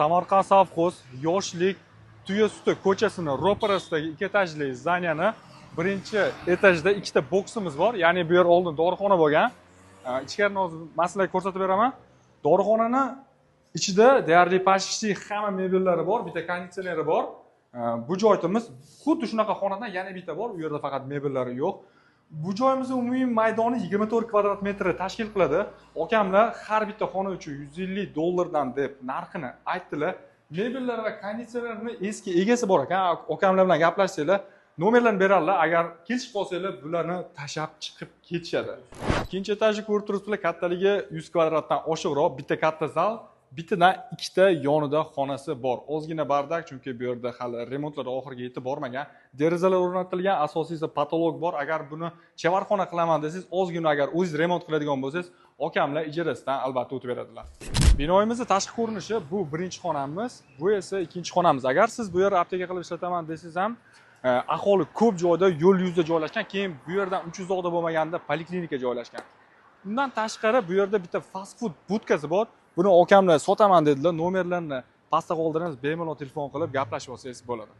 Samarqand sovxoz, Yoshlik, Tuya suti ko'chasini ro'parasidagi ikki etajli здания ni birinchi etajida ikkita boksimiz bor. Ya'ni bu yer oldin dorixona bo'lgan. Ichkarini hozir man sizlarga ko'rsatib beraman. Dorixonani ichida deyarli почти hamma mebellari bor, bitta konditsioneri bor. Bu joyimiz xuddi shunaqa xonadan yana bitta bor, u yerda faqat mebellari yo'q. Bu joyimizni umumiy maydoni 24 kvadrat metrni tashkil qiladi. Okamlar har bitta xona uchun 150 dollardan deb narxini aytdilar. Mebellar va konditsionerni eski egasi bor ekan. Okamlar bilan gaplashsanglar, nomerlarni beradilar. Agar kelishib qolsanglar, bularni tashlab chiqib ketishadi. Ikkinchi etajni ko'rib turibsizlar, kattaligi 100 kvadratdan oshiqroq, bitta katta zal, bittadan ikkita yonida xonasi bor. Ozgina бардак, chunki bu yerda hali remontlar oxiriga yetib bormagan. Derazalar o'rnatilgan, asosiysi потолок bor. Agar buni chevarxona qilaman desangiz, ozgina agar o'zingiz remont qiladigan bo'lsangiz, okamlar ijarasidan albatta o'tib beradilar. Binoyimizni tashqi ko'rinishi: bu birinchi xonamiz, bu esa ikkinchi xonamiz. Agar siz bu yerda apteka qilib ishlataman desangiz ham, aholi ko'p joyda, yo'l yuzida joylashgan. Keyin bu yerdan uncha uzoqda bo'lmaganda poliklinika joylashgan. Undan tashqari bu yerda bitta fast food budkasi bor. Buni okamlar sotaman dedilar. Nomerlarini pastda qoldiramiz, bemalol telefon qilib gaplashib olsangiz bo'ladi.